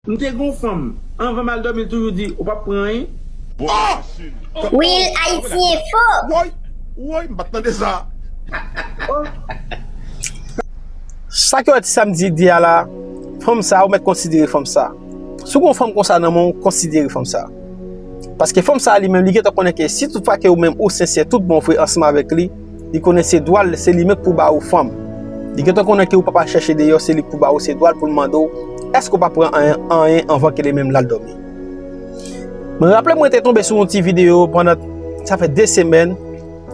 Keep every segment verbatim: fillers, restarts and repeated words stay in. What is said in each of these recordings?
M te gon fanm, anvan m al dòmi, l toujou di, "Ou p ap pran anyen." Will Haïti Info. Woy, woy, m pa t tande sa. Sa ke Ti Samdi di a la, fanm sa, ou mèt konsidere fanm sa. Si w gon fanm konsa nan men w, konsidere fanm sa. Paske fanm sa li menm, li gentan konnen ke si tout fwa ke ou menm ou sensè tout bon vre ansanm avèk li, li konnen se dwa l, se li menm k pou ba ou fanm. Li gentan konnen ke ou p ap al chèche deyò, se li k pou ba ou, se dwa l pou l mande w, èske w p ap pran anyen, anyen anvan ke li menm l al dòmi. Mwen raple mwen te tonbe sou yon ti videyo pandan, sa fè de semèn,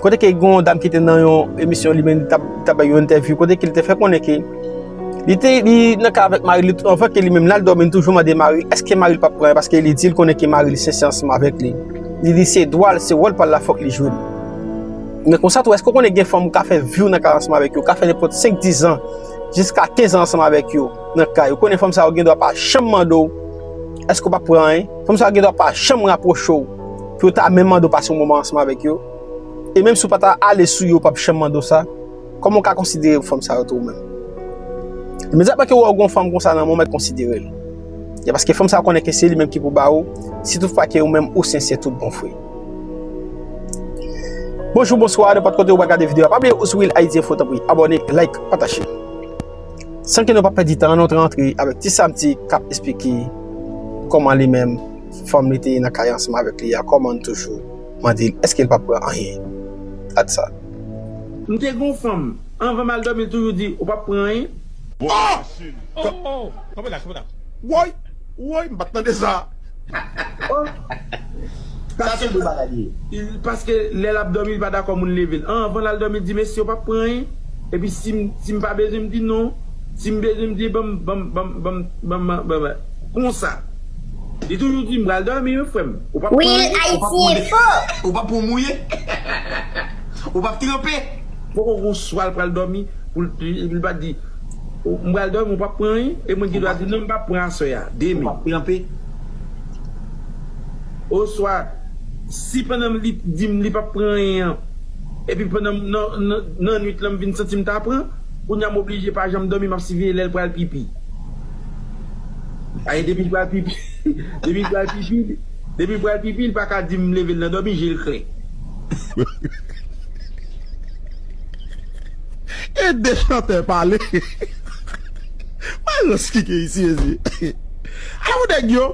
kote ke gen yon dam ki te nan yon emisyon, li menm li t ap, t ap bay yon entèvyou, kote ke li te fè konnen ke li te, li nan kay avèk mari li, anvan ke li menm l al dòmi, li toujou mande mari l èske mari l p ap pran, paske li di l konnen ke mari l sensè ansanm avèk li. Li di se dwa l, se wòl pa l la, fòk li jwe l. Men konsa tou, èske w konnen gen fanm ou ka fè vi w nan kay ansanm avèk yo, ou ka fè nenpòt senk, diz an, jiska kenz an ansanm avèk yo nan kay? Ou konnen fanm sa yo gen dwa pa janm mande w èske w p ap pran anyen? Fanm sa yo gen dwa pa janm rapwoche w pou yo ta menm mande w pase yon moman ansanm avèk yo. E menm si w pa ta ale sou yo, yo p ap janm mande w sa. Kòman w ka konsidere fanm sa yo tou ou menm? Imedyatman ke w wè w gon fanm konsa nan men w, mèt konsidere l. Ya, paske fanm sa yo konnen ke se li menm ki pou ba ou, si tout fwa ke ou menm ou sensè tout bon vre. Bonjou, bonswa, nenpòt kote ou pral gade videyo a. Pa bliye Will Haïti Info, tanpri, abòne, like, pataje. San ke nou pa pèdi tan, nou rantre avèk Ti Samdi k ap esplike kòman li menm, fanm li te ye nan kay ansanm avèk li a, kòman l toujou mande l èske l p ap pran anyen. Gad sa. M te gon fanm, anvan m al dòmi, l toujou di, "Ou p ap pran anyen." Oh! Oh, oh, kanpe la, kanpe la. Woy, woy, m pa t tande sa. Oh. Sa se de bagay li ye. Paske lè l ap dòmi, li pa dakò moun leve l. Anvan l al dòmi, l di, "Mesye, ou p ap pran anyen?" Epi si m, si m pa bezwen, m di, "Non." Si m bezwen, m di, "Ban m, ban m, ban m, ban m, ban m, ban m, ban m." Konsa. Li toujou di, "M pral dòmi, wi, frè m. Ou p ap pran anyen." Will Haïti Info. Ou p ap pran mouye. Ou p ap tranpe. Poko gon swa l pral dòmi, pou l, li pa di, "M pral dòmi, ou p ap pran anyen?" E mwen ki dwa di, "Non, m p ap pran aswè a, demen." Ou p ap tranpe. Oswa, si pandan li di m li p ap pran anyen an, epi pandan nan, nan, nan nwit lan m vin santi m ta pran, kounye a m oblije pa janm dòmi, m ap siveye lè l pral pipi. Ay, depi l pral pipi, depi l pral pipi, depi l pral pipi, li pa ka di m leve l nan dòmi, je l klè. E de chantè pale. Mwen rans ki gen isi, ezi. Ay, ou nèg yo.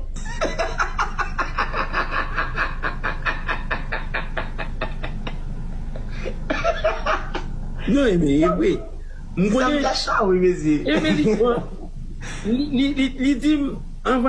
Non, e men, e vre. M konnen. Sa m ta chawe, mesye. E men, li, li, li, li, li di m, anvan